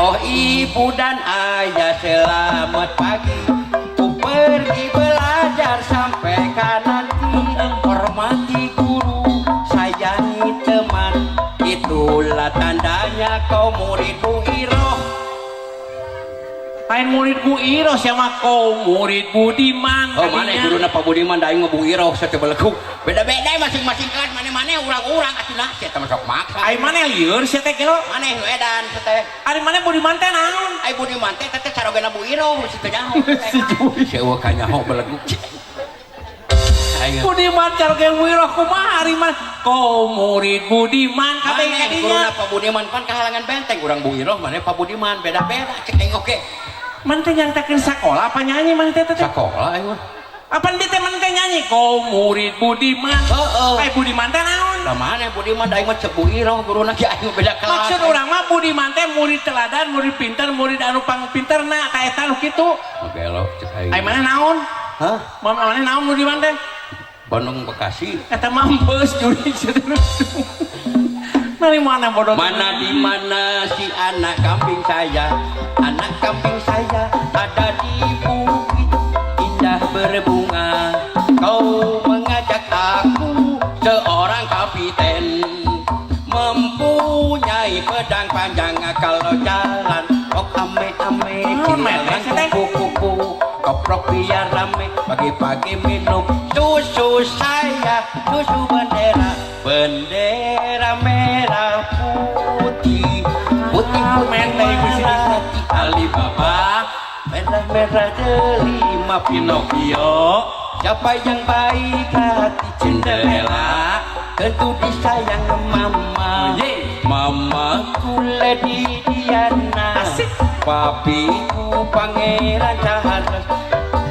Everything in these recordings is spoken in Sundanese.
Oh ibu dan ayah selamat pagi. Ku pergi belajar sampai nanti. Hormati guru, sayangi teman. Itulah tandanya kau murid Bu Iroh. Lain murid Bu Iroh siapa kau murid Budiman. Oh mana guruna Pak Budiman da aing mah Bu Iroh sateu belegu. Beda-beda masing-masing kelas maneh-maneh urang-urang atuh nah sia teh sok maksa. Ai maneh lieur sia teh gelo. Maneh nu edan sia teh. Ari maneh Budiman teh naon? Ai Budiman teh teh carogena Bu Iroh si teu nyaho. Si Jui. Si eueuh kanyaho belegu. Aing Budiman caroge Bu Iroh kumaha ari maneh? Kau murid Budiman kabeh maneh kadinya. guruna Pak Budiman pan kahalangan benteng urang Bu Iroh maneh Pak Budiman beda-beda cek aing oge. Maneh teh nyaritakeun sakola apa nyanyi maneh teh teh? Sakola aing mah. Apa dia teh maneh teh nyanyi? Kau murid Budiman. Heeh. Ai Budiman teh naon? Lah maneh Budiman da aing mah cek Bu Iroh guruna ge aing beda kelas. Maksud urang mah Budiman teh murid teladan, murid pinter, murid anu pangpinterna ka eta nu kitu. Gelo cek aing. Ai maneh naon? Hah? Maneh naon Budiman teh? Bandung Bekasi. Eta mampus juri. Nari mana bodoh? Mana di mana si anak kambing saya? Anak kambing saya ada di bukit indah berbunga. Kau mengajak aku seorang kapiten mempunyai pedang panjang kalau jalan ok ame ame cilangan kuku-kuku koprok biar rame pagi-pagi minum susu saya susu bendera bendera merah putih putih putih merah Alibaba merah merah delima Pinocchio siapa yang baik hati Cinderella tentu disayang mama mamaku Lady Diana asik papiku Pangeran Charles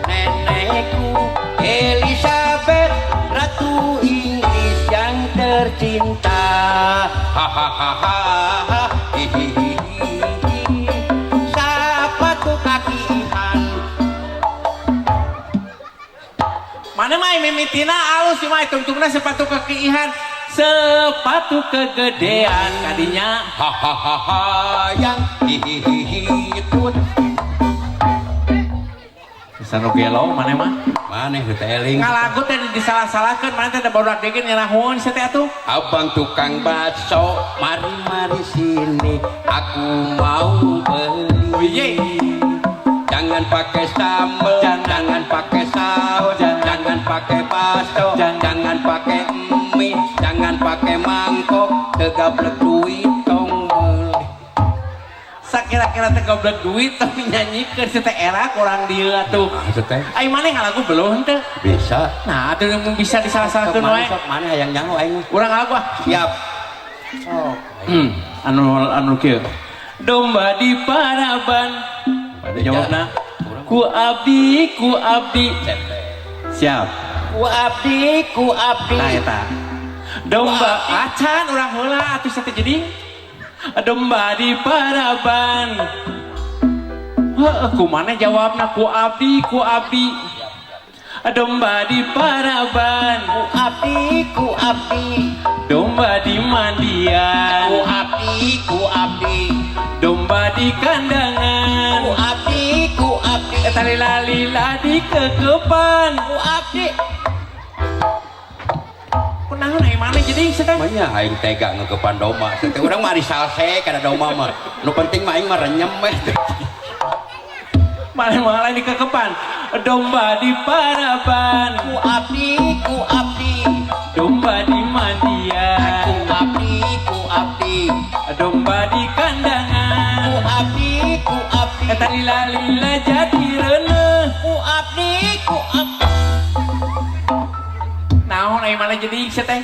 nenekku Elizabeth Ratu Inggris yang tercinta hahaha hihihi sepatu kaki Ihan mana mah mimitina alus mah tungtungna sepatu kaki Ihan sepatu kegedean kadinya hahaha yang hihihi tut sanu gelo maneh mah maneh teu eling ngalagu teh disalah-salahkeun maneh teh barudak deui nyerahun sia teh atuh abang tukang bakso mari-mari sini aku mau beli jangan pakai sambal jangan pakai saus jangan pakai bakso jangan pakai mie jangan pakai mangkok tegablek duit tong meuli sakira-kira teh goblok duit tong nyanyikeun si teh era kurang dieu atuh maksud teh ai maneh ngalagu belum henteu bisa nah atuh bisa disalah-salahkeun wae sok maneh hayang nyaho aing urang ngalagu ah siap oh. Anu kieu domba di paraban jawabna ku abdi siap ku abdi ku abdi nah eta domba acan urang heula atuh teh jadi domba di paraban heuh kumaneh jawabna ku abdi ku abdi domba di paraban ku abdi ku abdi domba di mandian ku abdi ku abdi domba di kandangan ku abdi ku abdi eta lila-lila di kekepan ku abdi kunaon ai maneh jadi sia teh manya aing tega ngekepan domba sia teh urang mah ari salse kana domba mah nu penting mah aing mah renyem we maneh mah lain di kekepan domba di paraban ku abdi domba di mandian ku abdi domba di kandangan ku abdi ku abdi eta lila-lila jadi reuneuh ku abdi ku abdi naon ai maneh jadi sia teh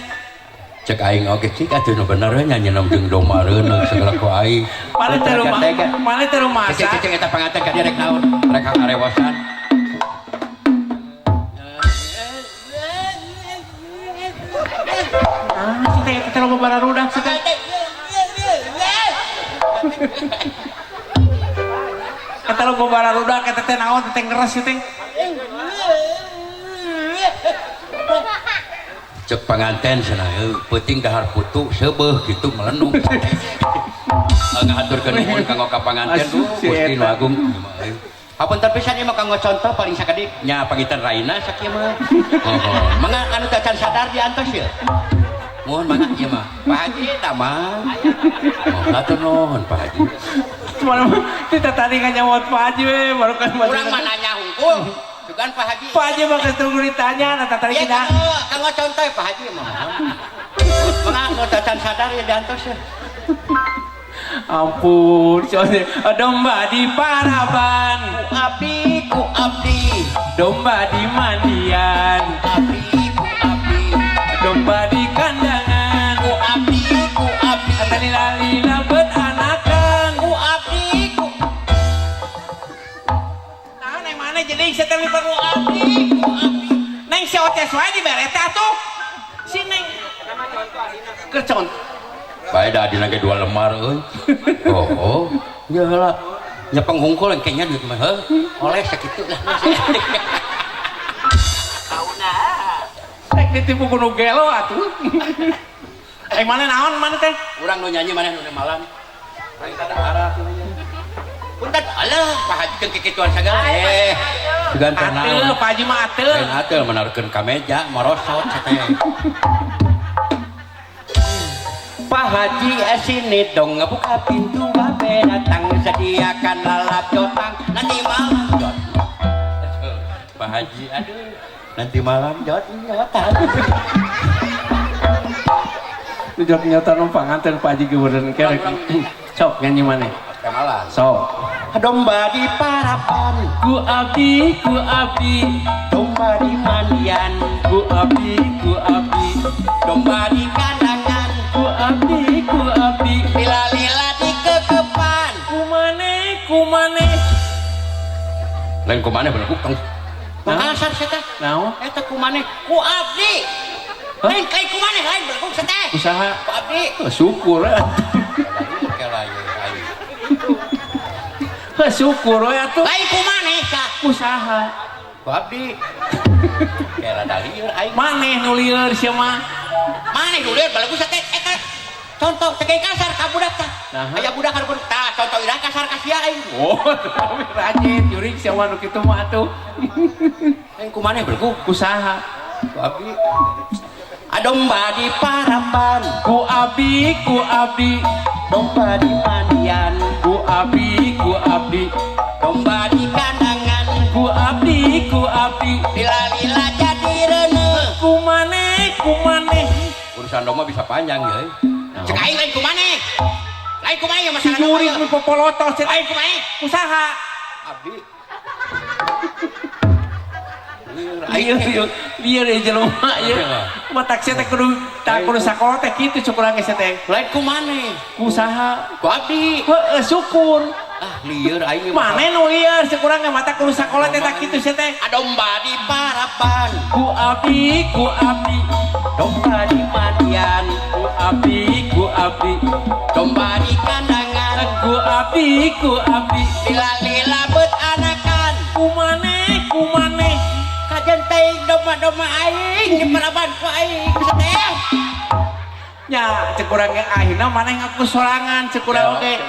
cek aing oge cik atuh nu bener we nyanyi nom jeung domba reuneuh segala ku aing maneh teh rumah maneh teh rumah cek cek eta panganten ka dieu rek naon rek ngarewosan ah si teh eta loba bararudak si teh eta loba bararudak eta teh naon teh ngeres si teh cek panganten cenah peuting dahar putu seubeuh kitu melendung. Ngahaturkeun nuhun kanggo ka panganten Asuh, si Gusti nu eta. Agung. Hapunten pisan ieu mah kanggo contoh paling sakedik nya pangitan raina sakieu mah. Oh, mangga anu teu can sadar diantos ieu. Mohon mangga ieu mah. Pak Haji eta mah. Oh, hatur nuhun Pak Haji. Cuma kita tadi kan nyawat Pak Haji we, baru kan Urang mah nanya hungkul. Sugan Pak Haji. Pak Haji mah geus tunggu ditanya, nah tadi Iya, kita. Kanggo contoh Pak Haji mah. Mangga anu teu can sadar ya diantos ya. Ampun, soalnya domba di paraban, Ku abdi, ku abdi, domba di mandian, abdi, ku abdi, domba di kandangan, ku abdi, ku abdi, lila-lila anakan. Ku abdi, ku Nah, neng mana jadi saya teh ku abdi, ku abdi. Neng si Otes wae dibere teh atuh. Si Neng. Keur contoh. Bae da adina ge 2 lembar euy. Oh, oh. Ya lah. Nya penghungkul kayaknya duit mah heuh. Oleh sakitu lah. Rek ditipu kudu gelo atuh. Eh mana naon mana teh? Urang nu nyanyi maneh nu malam. Lain kada arah. Punten, alah Pak Haji jeung kikituan sagala. Eh, sugan teh Ateul, naon. Pak Haji mah ateul. Lain ateul menarkeun ka meja marosot teh. Pak Haji sini dong buka pintu babe datang sediakan lalap jotang nanti malam jot. Pak Haji aduh nanti malam jot jotan. Jot nyotan nu panganten Pak Haji geureun kerek. Sok nyanyi maneh. Malam. Sok. Domba di parapan, Ku abdi, domba di mandian, ku abdi, ku abdi, domba di kandangan, ku abdi, ku abdi, lila-lila di kekepan. ku maneh, ku maneh. Lain ku maneh bener tong. Kasar sia teh. Naon? Eta ku maneh, ku abdi. Hah? Lain kai ku maneh lain bener sia teh. Usaha. Ku abdi. Oh, syukur. Kela ieu aing. Heh, syukur we atuh. Lain ku maneh sa. Usaha. Ku abdi. Kela da lieur aing. Maneh nu lieur sia mah. Maneh nu lieur balagu sia teh eta. Contoh teh kasar ka budak tah. Naha? Aya budak hareupeun tah contoh ira kasar ka sia aing. Oh, tapi rajin jurig sia mah nu kitu mah atuh. Lain ku maneh belagu. Usaha. Ku abdi. Domba di parapan, Ku abdi, ku abdi, domba di mandian, ku abdi, ku abdi, domba di kandangan, ku abdi, ku abdi, lila-lila jadi reuneuh. ku maneh, ku maneh. Urusan domba bisa panjang ya. Cek aing lain ku maneh. Lain ku maneh masalah domba. Jurig nu popolotoh cenah. Lain ku maneh. Usaha. Abdi. Lieur lieur lieur ieu jelema ieu. Matak sia teh kudu tak kudu sakola teh kitu cuk urang geus teh. Lain ku maneh. Ku usaha. Ku abdi. Heueuh syukur. Ah lieur aing. Maneh nu lieur cuk urang ge matak kudu sakola teh tak kitu sia teh. Domba di parapan, Ku abdi, ku abdi, domba di mandian, ku abdi, ku abdi, domba di kandangan, ku abdi, ku abdi, lila-lila bet anakan. ku maneh, ku maneh. Kajen teh domba-domba aing di parapan ku aing bisa teh. Nya cek urang ge akhirna maneh ngaku sorangan cek urang oge.